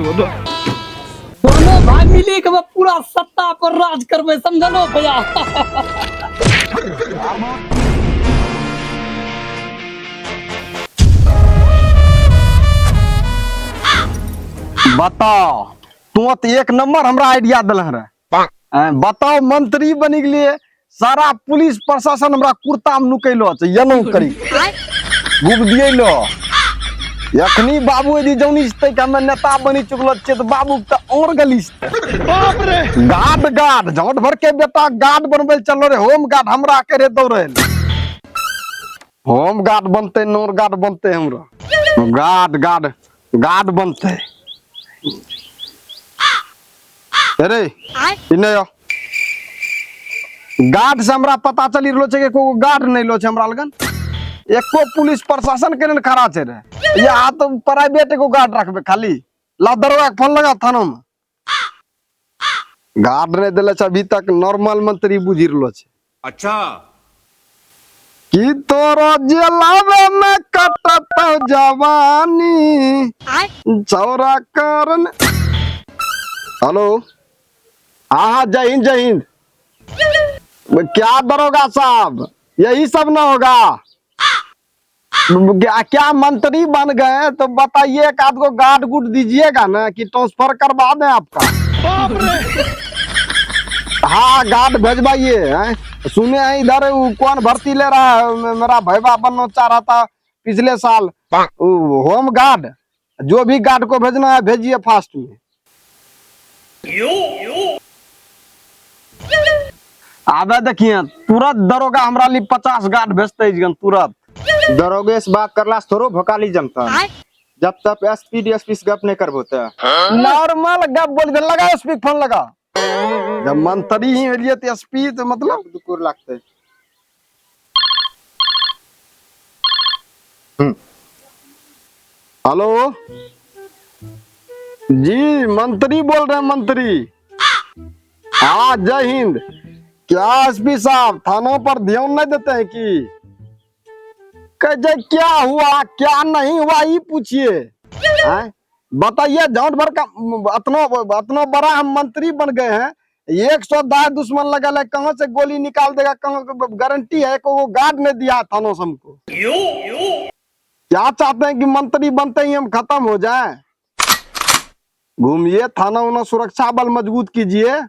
दोनों भाई मिली के पूरा सत्ता पर राज करबै, समझलो भैया? बताओ, तू तो एक नंबर हमरा आइडिया दिल रे। बताओ, मंत्री बनि गेलिए, सारा पुलिस प्रशासन हमरा कुर्ता में नुकैलो छै, यनो करी गुब दिएलो। एखनी बाबू यदि जौनी छै कि हमे नेता बनि चुकलो छियै तऽ बाबू के तऽ और गली छै। बाप रे, गार्ड गार्ड झोट भर के बेटा गार्ड बनबै लए चललो रे, होम गार्ड हमरा के रे दौड़े, होम गार्ड बनते नोर गार्ड बनते, हमरा गार्ड गार्ड गार्ड बनते। अरे इने आओ। गार्ड से हमरा पता चली रहलो छै कि एको गार्ड नहीं लो छै हमरा लगन, एको पुलिस प्रशासन के नहीं खड़ा छै रे। या तो प्राइवेट एगो गार्ड रखबे खाली। ला दरोगा के फोन लगा, थानो में गार्ड नहीं दिले छै अभी तक, नॉर्मल मंत्री बुझि रहलो छै। अच्छा। कि तोरो जेलावे में कटत जवानी चौरा करन। हेलो, हाँ हाँ, जय हिंद जय हिंद। क्या दरोगा साहब, यही सब ना होगा? क्या, क्या मंत्री बन गए तो बताइए, एक आध को गार्ड गुड दीजिएगा ना कि ट्रांसफर करवा दें आपका। हाँ, गार्ड भेजवाइए। हैं, सुने हैं इधर वो कौन भर्ती ले रहा है, मेरा भैया बनना चाह रहा था पिछले साल वो होम गार्ड। जो भी गार्ड को भेजना है भेजिए फास्ट में। आबे देखिए, तुरंत दरोगा हमरा लिए 50 गार्ड भेजते गन तुरंत। दरोगे से बात करला से थोड़ो भोकाली जमता, जब तक एसपी डीएसपी से गप नहीं करबो त। नॉर्मल गप बोल दे, लगा एसपी के फोन लगा। जब मंत्री ही होलिए तो एसपी तो मतलब दुकुर लगते। हेलो जी, मंत्री बोल रहे हैं मंत्री। हाँ जय हिंद। क्या एसपी साहब थानों पर ध्यान नहीं देते हैं कि कैसे क्या हुआ क्या नहीं हुआ ये पूछिए? हैं? बताइए, झोंट भर का अतनो अतनो बड़ा हम मंत्री बन गए हैं, 110 दुश्मन लगा है, कहाँ से गोली निकाल देगा कहाँ गारंटी है? को वो गार्ड ने दिया थानों से हमको। क्या चाहते हैं कि मंत्री बनते ही हम खत्म हो जाएं? घूमिए थाना उना, सुरक्षा बल मजबूत कीजिए।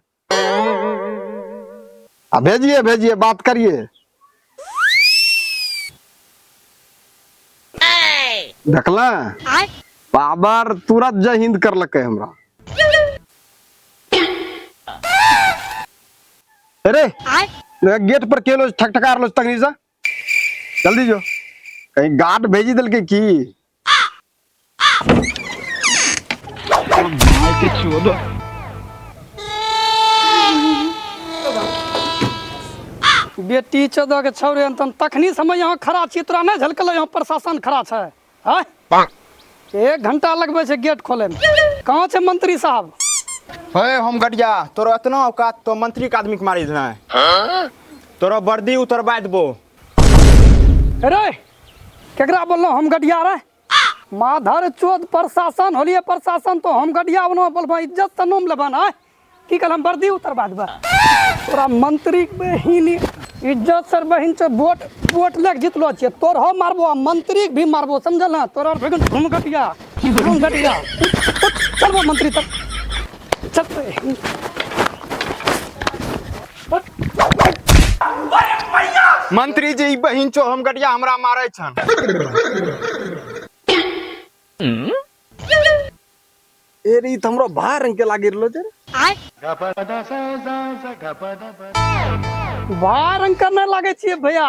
भेजिए भेजिए, बात करिए। देखला बाबर तुरंत जय हिंद कर लके हमरा। अरे गेट पर के लो ठकठका रहलो तकनी से, जल्दी जो, कहीं गार्ड भेजी दिल के की? बेटी चौदह के छौरे तन तखनी समय यहाँ खड़ा छी, तोरा नहीं झलकल यहाँ प्रशासन खड़ा छै? आँय? एक घंटा लगबै छै गेट खोले में। कहाँ छै मंत्री साहब? हे हम गटिया, तोरा इतना औकात तो मंत्री के आदमी के मारी देना, तोरा वर्दी उतरवा देबो। अरे केकरा बोललो हम गटिया रे? माधर चोद, प्रशासन होलिए प्रशासन तो हम गटिया बनो बोलबा, इज्जत से नाम लेबा ना। की कल हम वर्दी उतरवा देबा तोरा मंत्री बहिन, इज्जत सर बहिन से वोट वोट लेके जीतलो छियै, तोर हम मारबो आ मंत्री के भी मारबो, समझल ना? तोरा भगन घूम गटिया घूम गटिया, चलबो मंत्री तक चल। मंत्री जी, ई बहिन चो हम गटिया हमरा मारे छन। ए रे, ई त हमरो भाई रंग के लागी रहलो छै। भाई रंग के नहीं लागे छियै भैया,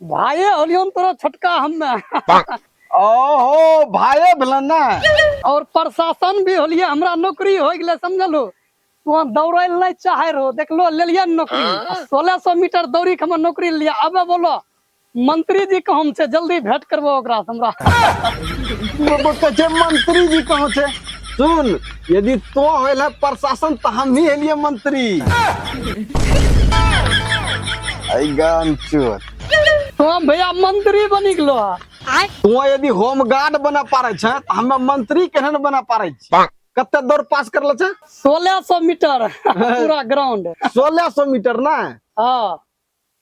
भाइये होलियन तोरा छोटका हम्मे। ओहो, भाइये भेलन ना। और प्रशासन भी होलिये, हमरा नौकरी हो गेलै, समझलो? तू दौड़े लए नहीं चाहे रहो, देखलो लेलिए नौकरी, 1600 मीटर दौड़ी के हमर नौकरी लिया। अबे बोलो मंत्री जी कहाँ छै, जल्दी भेंट करबो ओकरा से हमरा। कहै छै मंत्री जी कहाँ छै। सुन, यदि तो होल है प्रशासन तो हम ही हेलिए मंत्री। ऐ गन चोर, तो भैया मंत्री बनी गेलो। तू यदि होम गार्ड बना पारे छै तो हमे मंत्री केहन बना पारे छी? कते दौड़ पास करले छै? 1600 मीटर पूरा ग्राउंड। 1600 मीटर ना? हाँ।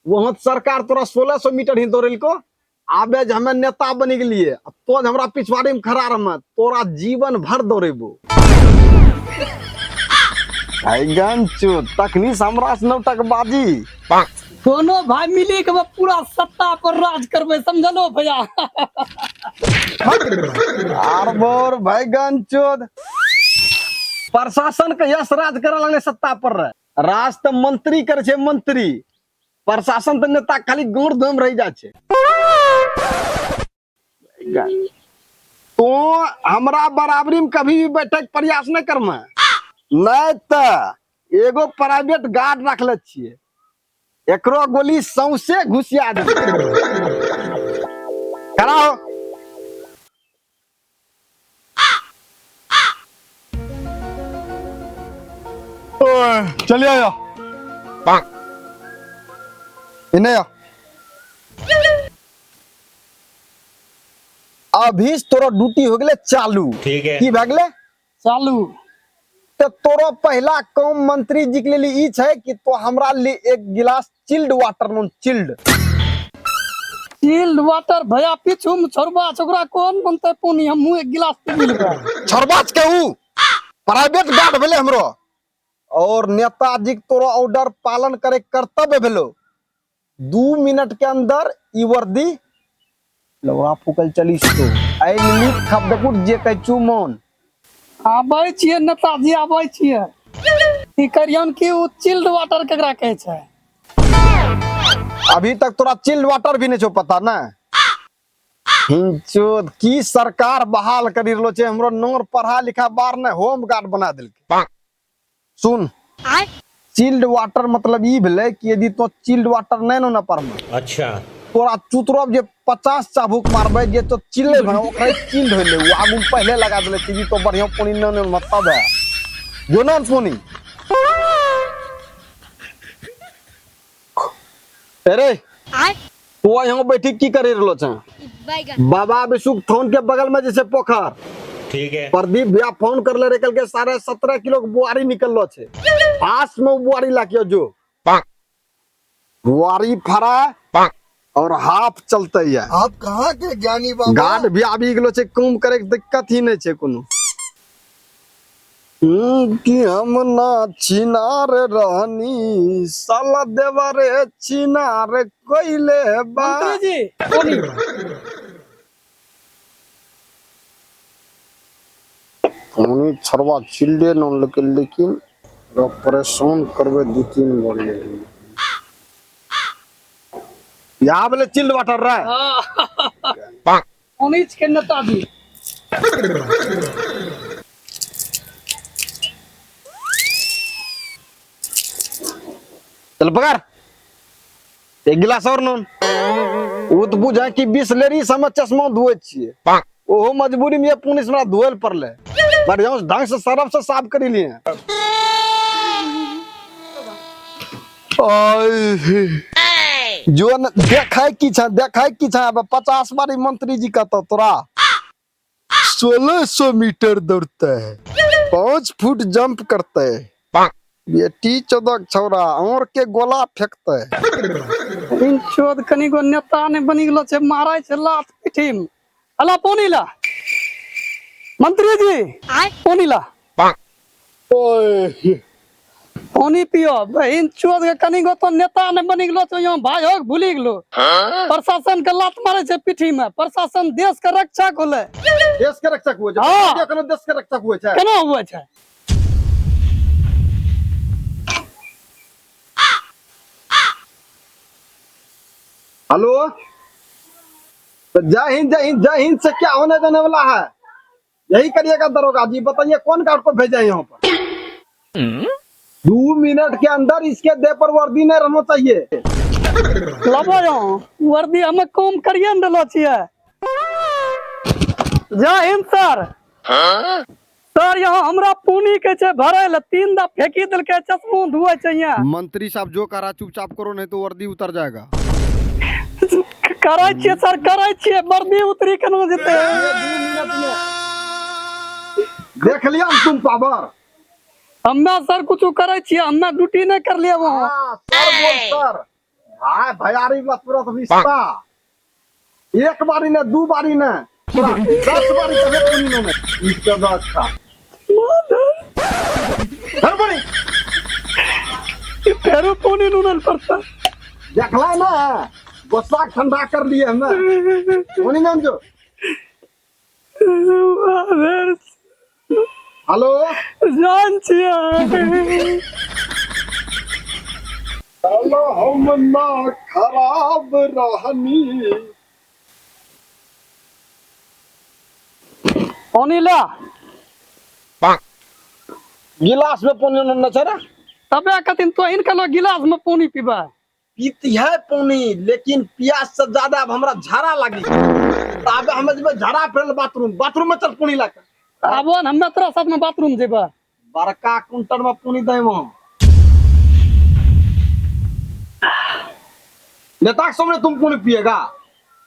वहां सरकार तोरा 1600 मीटर ही दौड़ेलको। आबे जे हमे नेता बनि गेलिए, अब तो हमरा पिछवाड़ी में खड़ा रहमे, तोरा जीवन भर दौड़ेबो। भाईगन चो तखनी से हमरा से नौटकबाजी। दोनों भाई मिली के पूरा सत्ता पर राज करबे, समझलो भैया? आर बोर भाईगन चोद, प्रशासन के यश राज करे लगले सत्ता पर रहे। राज तो मंत्री करे छे मंत्री, प्रशासन तो नेता खाली गोड़ धोम रह जा छे। तो हमरा बराबरी में कभी भी बैठे के प्रयास नहीं करना, नहीं तो एगो प्राइवेट गार्ड रखले छिए, एकरो गोली सौंसे घुसिया दे। खड़ा हो। चलिए आया। इन्हें आ। अभी तोरो ड्यूटी हो गेले चालू। ठीक है। की भए गेले? चालू। तो तोरो पहला काम मंत्री जी के लिए ई छै कि तो हमरा लिए एक गिलास चिल्ड वाटर नून, चिल्ड। चिल्ड वाटर भैया पीछू में छोड़बा छोकरा कोन बनते पानी, हमहू एक गिलास पी लेबै। छोड़बा के ऊ प्राइवेट गार्ड भेले हमरो, और नेताजी के तोरो ऑर्डर पालन करे कर्तव्य भेलो। 2 मिनट के अंदर ई वर्दी लौड़ा फूकल चलिस तो ऐ लिली खबदकुट जे कहै मोन। आबै छियै नेताजी, आबै छियै। की करियन कि उ चिल्ड वाटर केकरा कहै छै? अभी तक तोरा चिल्ड वाटर भी नहीं छौ पता ना? हिंचोद की सरकार बहाल करी रहलो छै हमरो नोर पढ़ा लिखा बार ने होम गार्ड बना देलकै। सुन, चिल्ड वाटर मतलब ई भेलै कि यदि तो चिल्ड वाटर नहीं न पढ़मे, अच्छा, तोरा चुतरब जे 50 चाबुक मारबै जे तो चिल्ले भए ओकरे चिल्ड होइले। उ आगू में पहले लगा देले कि तो बढ़िया पानी न न मतलब है जो ना पानी। अरे तू यहाँ बैठी की करे रहलो छे? बाबा विशुक थोन के बगल में जैसे पोखर। ठीक है। प्रदीप भैया फोन कर ले रे कल के 17.5 किलो के बुआरी निकललो छे, पास में बुआरी लाके जो बुआरी फरा और हाफ चलते है। आप कहाँ के ज्ञानी बाबा? गार्ड भी आबि गेलो छे, काम करे के दिक्कत ही नहीं छे कोनो। कि हम ना छिनार रहनी, साला देवरे छिनार कोइले बा। मंत्री जी, पानी। पानी छड़वा चिल्ले न लेकिन लेकिन परेशान करबे 2-3 बार। यहाँ बोले चिल्ड वाटर रहा है। पानी के नेताजी। चल पकड़ एक गिलास और नून। वो तो बुझा कि 20 लेरी समय चश्मा धोए छिए, ओहो मजबूरी में पुलिस हमरा धोए पड़ले, बढ़िया से ढंग से सरफ से साफ करी लिए। जो न देखै की छा, देखै की छा, अब 50 बारी मंत्री जी कहतो तोरा 1600 मीटर दौड़ता है, 5 फुट जंप करता है, बेटी चौदह छौरा और के गोला फेंकता है। इन चोद कनी गो नेता ने बनी गेलो छे, मारै छे लात पीठी में। अला पानी ला मंत्री जी, पानी ला, पानी पियो। बहिन चोद के कनी गो तो नेता ने बनी गेलो छे, यहाँ भाई हो भूली गेलो। प्रशासन के लात मारे छे पीठी में। प्रशासन देश के रक्षक होले। देश के रक्षक हुए छे? हाँ। केना देश के रक्षक हुए छे? केना हुए छे? हेलो, तो जय हिंद, जय हिंद, जय हिंद से क्या होने जाने वाला है? यही करिएगा दरोगा जी। बताइए कौन गार्ड को भेजा है यहाँ पर? 2 मिनट के अंदर इसके देह पर वर्दी नहीं रहना चाहिए। लबो यहाँ वर्दी हमें कम करिए न देलो छिए। जय हिंद सर। सर यहाँ हमरा पूनी के छे भरे ले 3 दा फेंकी देलके, चश्मो धुए छे यहाँ। मंत्री साहब जो करा चुपचाप करो, नहीं तो वर्दी उतर जाएगा। करै छिए सर, करै छिए, वर्दी उतरी केना जेतै? देख लिया हम तुम पावर। हम्मे सर कुछ करै छियै, हम्मे ड्यूटी नहि करलियै वहाँ। हाँ, सर बोल सर। भाई भैयारी वाला तुरंत रिश्ता। एक बारी ने, दू बारी ने, पूरा 10 बारी कभी पुनी ने। ई सब अच्छा। धर बड़ी। फेरो पानी नूनल पड़ता। देखला ना, गुस्सा ठंडा कर लिए हमें। पानी ना जो। हेलो। जान छियै। हेलो, हम ना खराब रहनी। पानी ला। गिलास में पानी न छै रे। तबे कथिन तो हिनका लोग गिलास में पानी पीबा। पीती है पानी, लेकिन प्यास से ज्यादा अब हमरा झाड़ा लगी। तब हम जेबै झाड़ा फेरल बाथरूम, बाथरूम में चल पानी लाके। आबो न, हमे तोरा साथ में बाथरूम जेबै। बड़का कुंटल में पानी देबो। नेता के सामने तुम पानी पिएगा?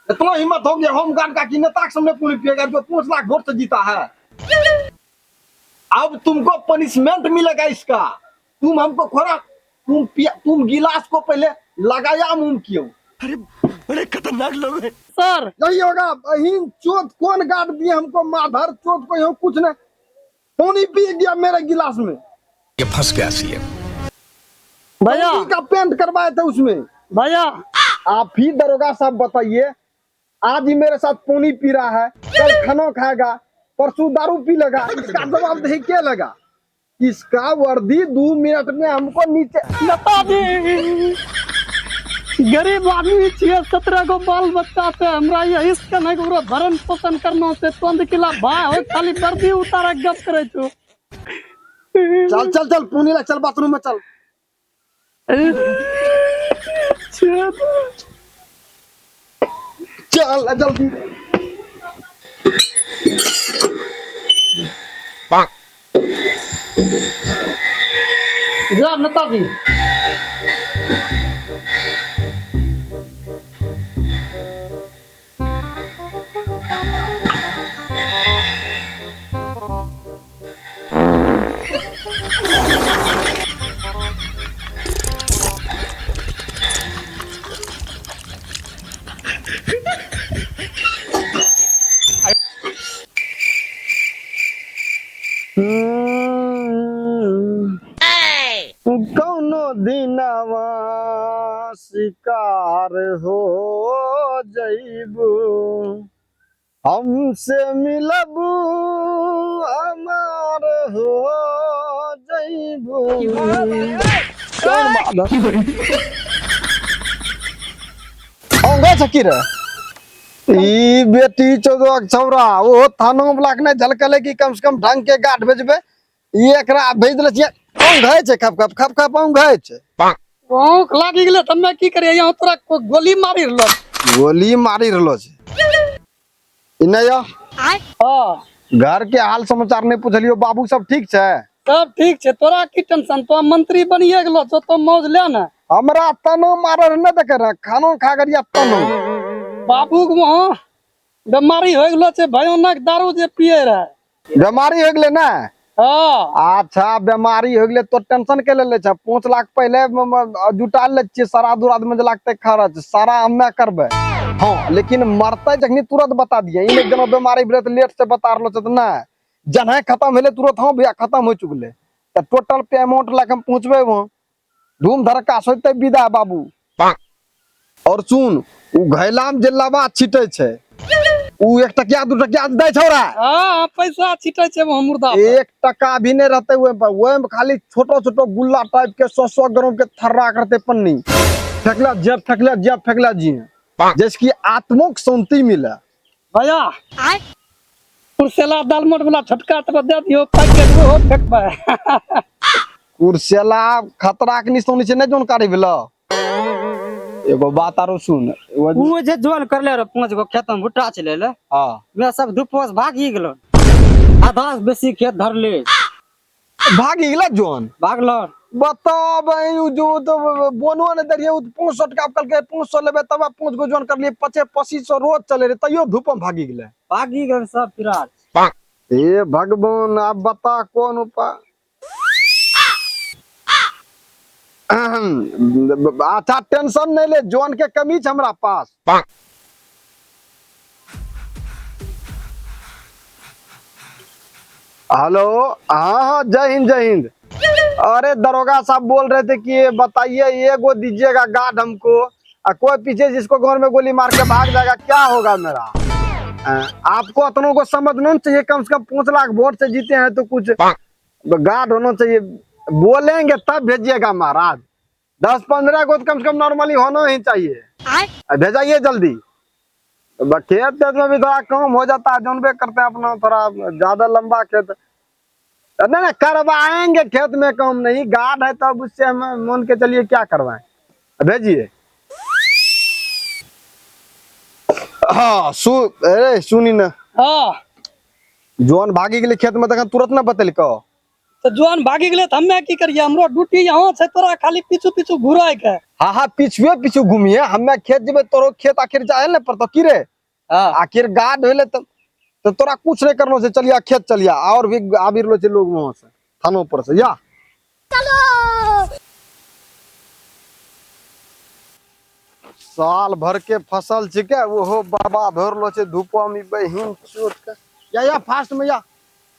इतना हिम्मत हो गया होमगार्ड का कि नेता के सामने पानी पिएगा जो 5 लाख वोट से जीता है। अब तुमको पनिशमेंट मिलेगा इसका। तुम हमको खोरा, तुम पिया, तुम गिलास को पहले लगाया मुंह क्यों? अरे बड़े खतरनाक लोग हैं। सर यही होगा। बहिन चोत कौन गाड़ दिए हमको, माधर चोत को यहाँ कुछ नहीं, पानी पी गया मेरे गिलास में। ये फंस गया सीएम। भैया पानी का पेंट करवाए थे उसमें। भैया आप ही दरोगा साहब बताइए, आज ही मेरे साथ पानी पी रहा है, कल खाना खाएगा, परसों दारू पी लेगा, इसका जवाब दही क्या लगा? इसका वर्दी 2 मिनट में हमको नीचे। नेताजी गरीब आदमी छियै, 17 गो बाल बच्चा छै, हमरा यही से नहि ककरो भरण पोषण करना छै। तोंद किला भाई हो, खाली वर्दी उतारे गप करै छौ। चल चल चल पुणे ला चल, बाथरूम में चल। चल जल्दी। जा नेताजी। कौनो दिनवा शिकार हो जइबू, हमसे मिलबू हमार हो जइबू। औंगा छकी रे ई बेटी चौदह छौरा, ओ थानो वाला के नहीं झलकले कि कम से कम ढंग के गाठ भेजबे, ई एकरा भेज देले छियै, औंघै छै, खप खप खप खप औंघै छै। औंख लागि गेलै त हमे की करियै? यहाँ तोरा कोई गोली मारि रहलो। गोली मारि रहलो छै। ई नहि यौ? हाँ। घर के हाल समाचार नहीं पुछलियो, बाबू सब ठीक छै? सब ठीक छै, तोरा की टेंशन? तो मंत्री बनिए गेलो छौ, तो मौज ले ने। हमरा तनो मारल नहि देखे रहे, खानो खा गरिया तनो। बाबू के वहाँ बीमारी हो गेलो छै, भयानक दारू जे पिए रहे। बीमारी हो गेलै ने? हाँ। अच्छा, बीमारी हो गेलै तो टेंशन के ले छै? 5 लाख पहले जुटा ले छियै, सारा दुराद में जे लागतै खर्च सारा हमे करबै। हाँ, लेकिन मरतै जखनी तुरंत बता दिए। ई नहि जेना बीमारी भेलै तऽ लेट से बता रहलो छै तऽ नहि, जन्हे खत्म भेलै तुरंत हाँ भैया खत्म हो चुकलै, तऽ टोटल पेमेंट लए के हम पहुँचबै वहाँ, धूम धड़का सोचते विदा बाबू। और सुन, उ घैला में जे लावा छिटै छै, उ 1 टकिया 2 टकिया दै छौरा। हाँ, पैसा छिटै छै वहाँ मुर्दा पर। 1 टका भी नहीं रहते ओहि पर, ओहि में खाली छोटो छोटो गुल्ला टाइप के 100 ग्राम के थर्रा करते पन्नी, फेकला जेब, फेकला जेब, फेकला जी, जैसे कि आत्मोक शांति मिले। भैया कुर्सेला दालमोट वाला छोटका तो दे दियो, पैकेट वो फेंकबै। कुर्सेला खतरा के निशानी छै, नहीं जानकारी भेलो। एगो बात आरो सुन, उ जे जोन करले रहे 5 गो खेत में भुट्टा चले ले, हाँ। वे सब धूपो से भागी गेलो, आधा से बेसी खेत धरले। भागी गेला जोन? भागलो। बताब, उ जो तो बोनो ने दरिये, उ 500 टका कल के 500 लेबे तब 5 गो जोन करलिए, 2500 रोज चले रे, तैयो धूप में भागी गेले। भागी गेल सब पिराज। हे भगवान, अब बता कौन उपाय। अच्छा टेंशन नहीं ले, जोन के कमी छै हमरा पास। हेलो, हाँ हाँ, जय हिंद जय हिंद। अरे दरोगा साहब बोल रहे थे कि ये बताइए ये गो दीजिएगा गार्ड हमको, आ कोई पीछे जिसको घर में गोली मार के भाग जाएगा क्या होगा मेरा? आपको अपनों को समझना न चाहिए, कम से कम 5 लाख वोट से जीते हैं तो कुछ गार्ड होना चाहिए। बोलेंगे तब भेजिएगा महाराज, 10-15 को तो कम से कम नॉर्मली होना ही चाहिए। भेजाइए जल्दी। खेत तेत में भी थोड़ा कम हो जाता है, जानबे करते हैं अपना थोड़ा ज्यादा लंबा खेत नहीं नहीं करवाएंगे, खेत में कम नहीं, गार्ड है तब उससे हम मन के चलिए क्या करवाएं, भेजिए। हाँ अरे सुनी ना। हाँ जोन भागी गेलै खेत में तखन तुरंत ना बतेलको। तो जोन भागी गेलै त हमे की करिए, हमरो ड्यूटी यहाँ छै तोरा खाली पीछू पीछू घुराय के। हाँ हाँ पीछुए पीछू घूमिए, हमे खेत जेबे तोरो खेत आखिर जाए ने पड़तो की रे। हाँ। आखिर गार्ड होले तो तोरा कुछ नहीं करनो छै, चलिया खेत चलिया, और भी आबि रहलो छै लोग वहां से थानो पर से, या चलो। साल भर के फसल छिके ओहो बाबा भरलो छै धूपो में बहिन चोट के। या या फास्ट में या।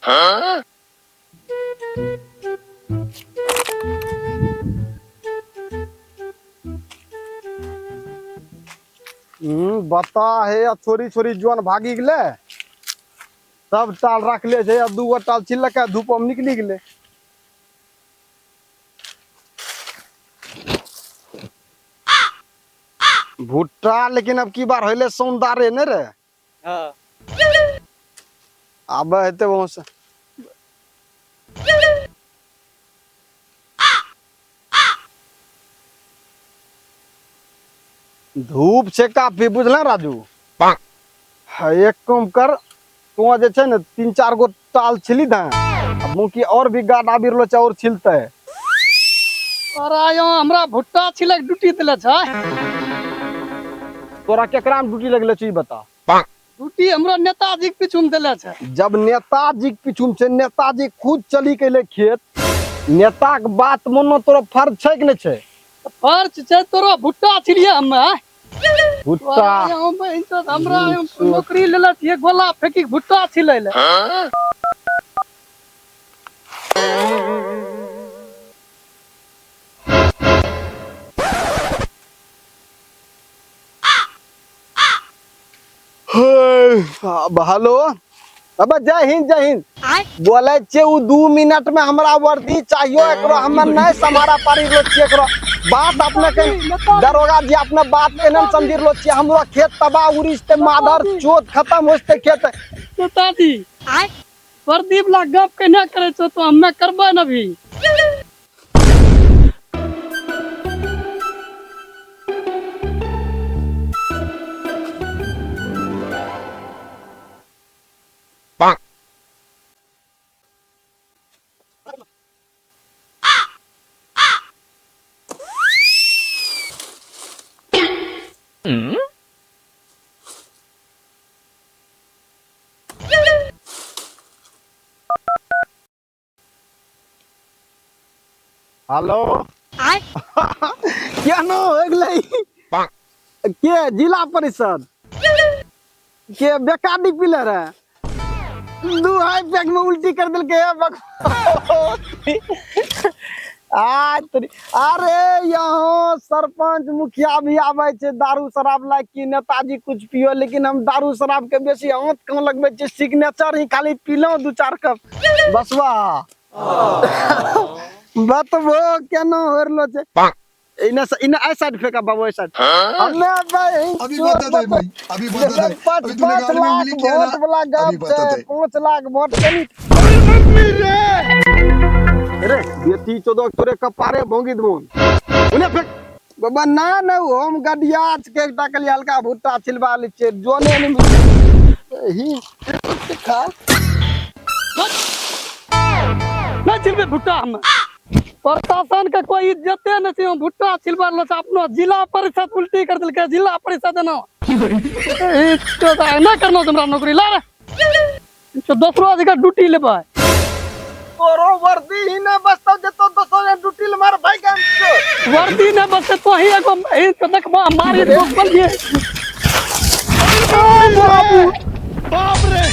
हाँ? बता हे आ छोरी छोरी जोन भागी गेलै सब टाल रखले छै, आ 2 गो टाल छिलकै धूप में निकली गेलै। भुट्टा लेकिन अब की बार होले सौंदारे ने रे। हाँ। आबे हेते वहां से। धूप से काफी बुझल राजू। हाँ, एक काम कर तू जे छै ने 3-4 गो टाल छिली दे, अब मुकी और भी गार्ड आबि रहलो छै और छिलते। अरे यो हमरा भुट्टा छिलक ड्यूटी देले छै। तोरा केकरा में ड्यूटी लगले छै ई बता। ड्यूटी हमरा नेताजी के पीछू में देले छै। जब नेताजी के पीछू में छै, नेताजी खुद चली के खेत, नेता के बात मानना तोरा फर्ज छै कि नहीं छै? फर्ज छै तोरा भुट्टा छिलिए हमे। भुट्टा हमरा नौकरी लेले छियै गोला फेंकी के भुट्टा छिलै ले। हेलो अब जय हिंद जय हिंद। बोले छे उ 2 मिनट में हमरा वर्दी चाहिए, एकरो हम नहीं सम्हारा पारी रहलो छियै। एकरो बात अपने के दरोगा जी अपने बात के न समझि रहलो छियै। हमरो खेत तबाह उड़ी छै, मादर चोत खत्म हो छै खेत। नेताजी वर्दी वाला गप केना करे छो तो हमे करबै न अभी। हेलो क्या नो हो गेलै के जिला परिषद के बेकाडी पीले रहे 2 हाई पैक में उल्टी कर देलकै। अरे यहाँ सरपंच मुखिया भी आबै छै दारू शराब लायक कि नेताजी कुछ पियो, लेकिन हम दारू शराब के बेसी हाथ कहाँ लगबै छियै, सिग्नेचर ही खाली पीलहुँ 2-4 कप बसवा। बतबो केना हो रहलो छै। इने से इने एहि साइड फेंका बाबू, एहि साइड। हमे अभी बता दे भाई, अभी बता दे। पाँच अभी तूने पाँच गाल में लाख उंगली किया वोट ना, वाला अभी गप बता छै, दे। 5 लाख वोट कनी। रे बेटी चौदह तोरे कपारे भोंगी देबो। उन्हें फेंक। बाबा ना ना हम गडिया के एकटा कहलियै हल्का भुट्टा छिलबा लै छियै, जोने नहि ही खा। नहीं छिलबे भुट्टा हम। प्रशासन के कोई इज्जते नहीं छै, भुट्टा छिलबा रहलो छै, अपनो जिला परिषद उल्टी कर देलकै, जिला परिषद ना। ई तो ना करनो हमरा नौकरी ला रे। तो दोसरो जगह ड्यूटी लेबै। तोरो वर्दी ही नहीं बचतो जे तो दोसर जगह ड्यूटी ले मार भाई गान छो। वर्दी नहीं बचते तो ही एगो ही तो देखबो मारी तो बोलिए। बाप रे।